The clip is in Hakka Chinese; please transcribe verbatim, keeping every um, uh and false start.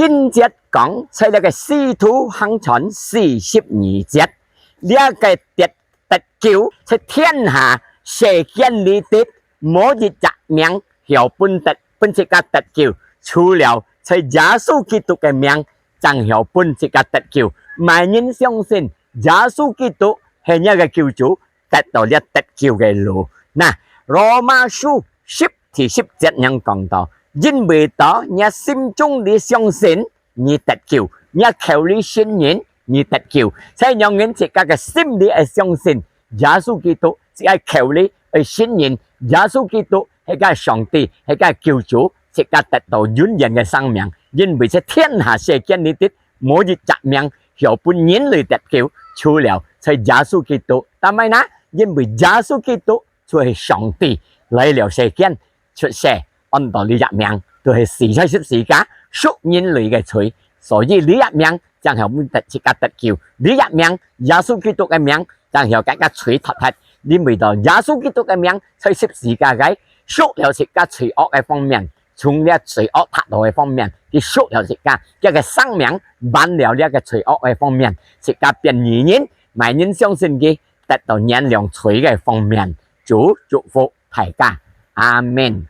經節講，在這个使徒行傳四十二節，這个得，得救，在天下世間裡的，無一隻名曉分得，分自家得救，除了在耶穌基督个名，正曉分自家得救。麼人相信耶穌基督係若个救主，得到這得救个路。那，羅馬書十第十節恁樣講到：因為到若心中裡相信，你得救；若口裡承認，你得救。所以仰人自家个心裡愛相信耶穌基督，自家口裡愛承認耶穌基督係个上帝，係个救主，自家得到永遠个生命。因為在天下世間裡的，無一隻名曉分人類得救，除了在耶穌基督。但係呢，因為耶穌基督就係上帝來了世間，出世，安到這隻名，就係死在十字架，贖人類个罪。所以這隻名正曉分得自家得救。這隻名，耶穌基督个名，正曉該个罪脫忒。因為到耶穌基督个名，在十字架个，贖了自家罪惡个方面，從這罪惡脫落个方面，佢贖了自家，佢个生命還了這个罪惡个方面，自家變義人。麼人相信佢，得到原諒罪个方面。主祝福大家，阿門。